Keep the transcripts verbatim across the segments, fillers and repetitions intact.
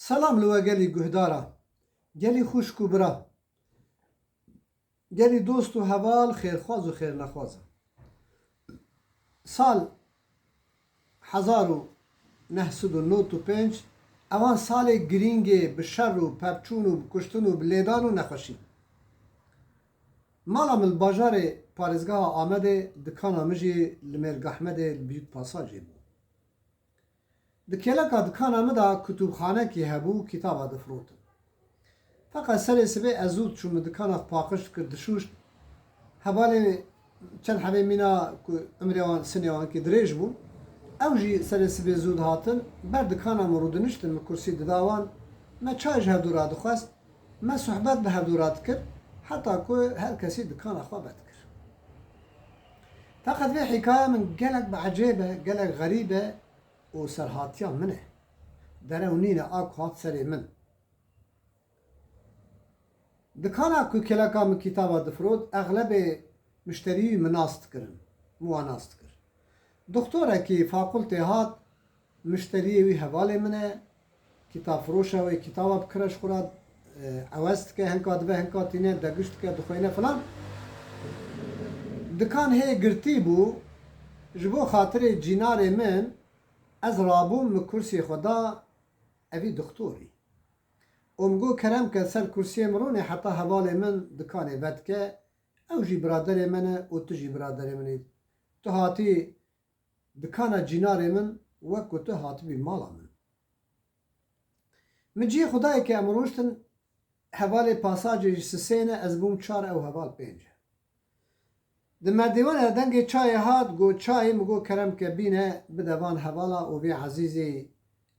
Selam li we gelî guhdara, gelî xwişk û bira, gelî dost û heval, xêrxwaz û xêrnexwazan. Sal hezar û neh sed û nod û pênc, ewan salê girîngê bi şer û pevçûn û bi kuştin û bi lêdan û nexweşî. Mala min li bajarê parêzgeha Amedê, dikana min jî li Mêrgahmedê li Büyük Pasajê bû. Di kêleka dikana min de kutûbxanekî hebû, kitaba difirotin. Feqet serê sibê ez zû diçûm, min dikana xwe paqij dikir, dişûşt. Hevalê çend hebê mîna ku umrê wan, sinê wan kî dirêj bû. Ew jî serê sibê zû dihatin, ber dikana min rûdiniştin, min kursî dida wan. Me çay ji hevdû re dixwest. Me sohbet bi hevdû re dikir, heta ku her kesî dikana xwe vedikir. Feqet vê hîkaye min gelek bi ecêb e, gelek xerîb e û serhatiya min e. Derew nîne a ku hat serê min. Dikana ku kêleka min kitaba difirot, exlebê mişterî wî min nas dikirin, min wan nas dikir. Doktorekî fakultê hat, mişteriyê wî hevalê min e, kitapfiroş e, wê kitaba bikire ji xwe re, e, ewez dike, hinka dibe, hinka tîne, degiş dike, dixwîne filan. Dikan hê girtî bû, ji bo xatirê cînarê min, ez rabûm, min kursiyê xwe da evî doktorî. Û min got, kerem ke ser kursiyê min rûnê heta hevalê min dikanê vedike, ew jî biraderê min e û tu jî biraderê min î. Tu hatî dikana cînarê min, wek ku tu hatibî mala min. Min cihê xwe dayê ke em rûniştin, hevalê pasajê jî sisê ne, ez bûm çar, ew heval pênc e. Di merdîwanê de dengê çayê hat, got, çayê, min got, kerem ke bîne, bide van hevala û vê ezîzê,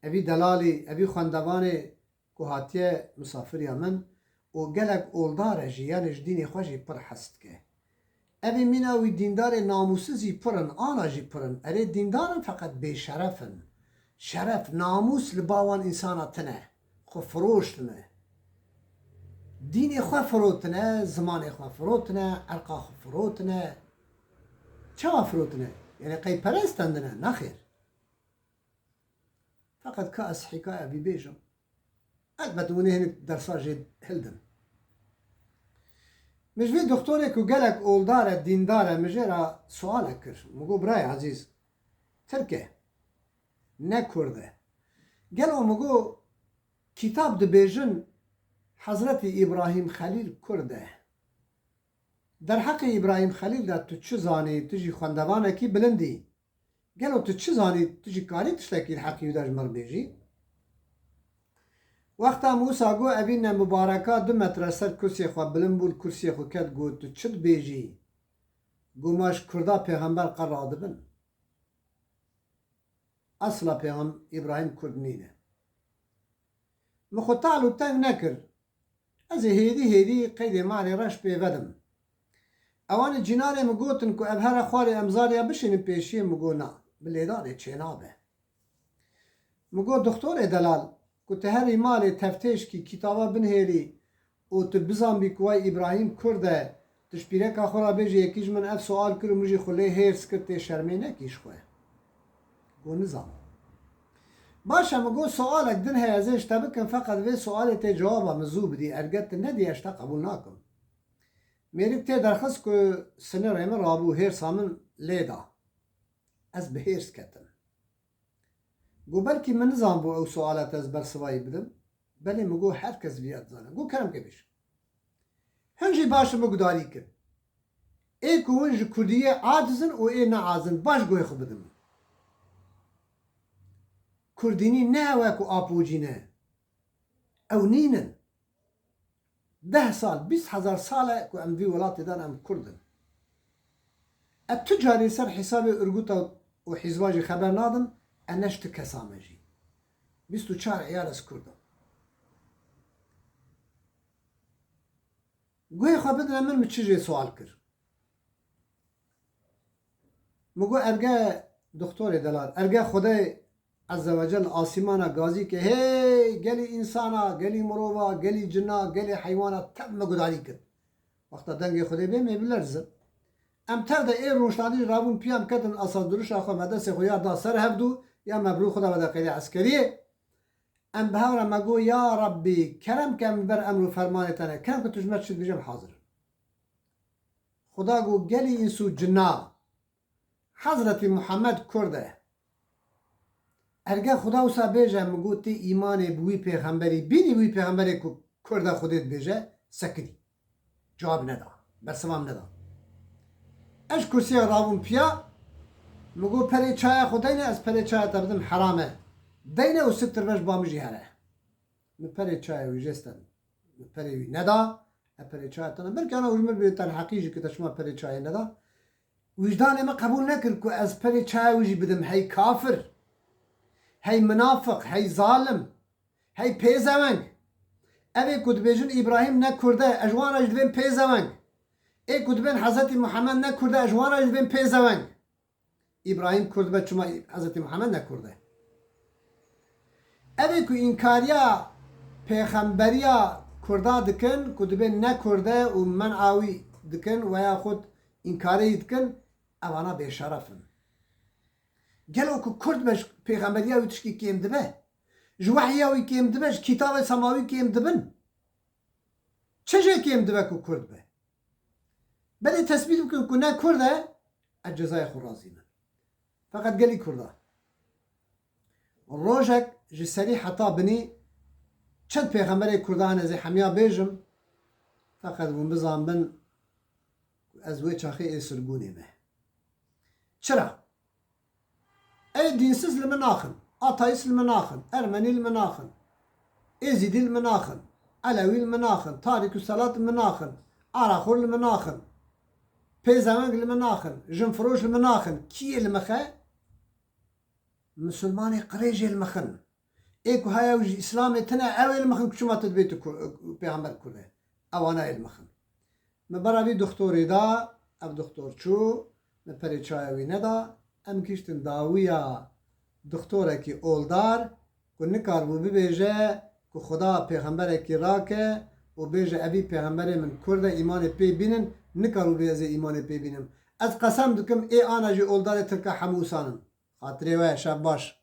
evî delalî, evî xwendevanê, ku hatiye misafiriya min û gelek oldar e jî, yanî ji dînê xwe jî pir hez dike. Evê mîna wî dîndarê namûsiz jî pir in, ana jî pir in. Erê dîndar in feqet bêşeref in. Şeref, namûs li ba wan însana tine. Xwe firoştine. Dînê xwe firotine, zimanê xwe firotine, erqa xwe firotine. Çawa firotine? Yanî qey perestendine? Nexêr. Feqet ka ez hîkaye vî bêjim. Elbet hûn ê hinek dersa jê hildim. Min ji vê doktorê ku gelek oldar e, dîndar e, min jê re sualek kir. Min got, birayê ezîz, Tirk e, ne Kurd e. Gelo, min got, kitab dibêjin Hezretî Îbrahîm Xelîl Kurd e. Derheqê Îbrahîm Xelîl de tu çi zanî, tu jî xwendevanekî bilind î. Gelo tu çi zanî, tu jî karî tiştekî li heqî wî de ji min re bêjî? Wexta min wisa got, evî ne mibareka du metre ser kursiyê xwe bilind bû, li kursiyê xwe ket, got, tu çi dibêjî? Got, ma ji Kurda pêxember qe radibin? Esla pêxem-, Îbrahîm Kurd nîne. Min xwe tal û teng nekir. Ez ê hêdî hêdî qeydê malê reş pê vedim. Ewanê cînarê min gotin ku ev here xwarê em zariya bişînin pêşiyê, min got na, bi lêdanê çênabe. Min got, doktorê delal, ku tu herî malê teftêşkî kitaba binihêlî û tu bizanbî ku way Îbrahîm Kurd e, tu ji pîreka xwe re bêjî, yekî ji min ev sual kir û min jî xwe lê hêrs kir, tê şermê nekî ji xwe? Got, nizam. Baş e, min got, sualek din heye, ez ê ji te bikim, feqet vê sualê tê cewaba min zû bidî, erge tu nedî, ez ji te qebûl nakim. Mêrik tê derxist ku sinirê min rabû, hêrsa min lê da. Ez bi hêrs ketim. Got, belkî min nizanbû ew suala te ez bersivayî bidim. Belê, min got, her kes viya dizane. Got, kerem ke bêj. Hin jî baş min gudarî kir. Ê ku hûn ji kurdiyê aciz in û ê neaciz in, baş guhê xwe bidin min. Kurdînî ne ew e ku apocî ne. Ew nînin. Deh sal, bîst hezar sal e ku em vî welatê de ne, em kurd in. Ez tu carî ser hesabê Urguta û hizba jî xeber nadim, ez ne ji tu kesa me jî. Bîst û çar iyar ez kurd im. Guhê xwe bidine min, min çi jê sual kir? Min got, erge doktorê delal, erge Xwedê Ezze ve Cel asîmana gazî ke, hey, gelî însana, gelî mirova, gelî cina, gelî heywana tev me gudarî kir. Wexta dengê Xwedê bê, me bilerzin. Em tev de ê rûniştandî rabûn piya em ketin asa duruşa xwe, me destê xwe ya da ser hevdû, ya me bi rû xwe da vede qeydê eskeriyê. Em bi hev re me got, ya Rabbî, kerem ke em li ber emr û fermanê te ne. Kerem ke tu ji me çi dibêjî em hazir in. Xuda got, gelî îns û cina, Hezretî Muhammed Kurd e. Erge Xuda wisa bêje, min got, tê îmanê bi wî pêxemberî bînî, wî pêxemberê ku Kurd e Xwedê dibêje, sekinî. Cewab neda. Bersiva min neda. Ez ji kursiyê rabûm piya, min got, perê çaya xwe deyne, ez perê çaya te bidim, heram e. Deyne û siktir be ji ba min jî here. Min perê çaya wî jê stendim. Min perê wî neda, ez perê çaya te ne. Belkî ana û ji min bê tenheqî jî ku te çima perê çayê neda. Wijdanê min qebûl nekir ku ez perê çaya wî jî bidim. Hey kafir, hey minafiq, hey zalim, hey pêzeweng. Ev ê ku dibêjin Îbrahîm ne Kurd e, ez ji wan re jî dibêm pêzeweng. Ê ku dibên Hezretî Muhammed ne Kurd e, ez ji wan re jî dibêm pêzeweng. Îbrahîm Kurd be, çima Hezretî Muhammed ne Kurd e? Ev ê ku înkariya pêxemberiya Kurda dikin, ku dibên ne Kurd e û men'a wî dikin, weya xwe înkarê wî dikin, evana bêşeref in. Gelo ku Kurd be, ji pêxemberiya wî tişkî kêm dibe? Ji wehya wî kêm dibe? Ji kitavê semawî kêm dibin? Çi jê kêm dibe ku Kurd be? Belê tesbît bikin ku ne Kurd e, ez cezayê xwe razî me. Feqet gelî Kurda. Rojek ji serî heta binî çend pêxemberê Kurda hene, ez ê hemiya bêjim, feqet hûn bizanbin ku ez wê çaxê ê sirgûnê me. Çira? Ê dînsiz li min naxin, atayîst li min naxin, ermenî li min naxin, êzîdî li min naxin, elewî li min naxin, tarîk û selat li min naxin, araxor li min naxin, pêzeweng li min naxin, jinfiroş li min naxin. Kî yê li min xe? Misilmanê qirêj ê li min xin. Ê ku heya ew ji Îslamê tine, ew ê li min xin ku çima tu dibê tu ku-, pêxember Kurd e. Ewana ê li min xin. Min bera vî doktorê da, ev doktor çû, min perê çaya wî neda. Em gihîştin dawiya doktorekî oldar ku nikaribû bibêje ku Xuda pêxemberekî rake û bêje, evî pêxemberê min Kurd e, îmanê pê bînin, nikaribû bê ez ê îmanê pê bînim. Ez qesem dikim, ê ana jî oldarê Tirka hemû wisan in. Xatirê we, şev baş.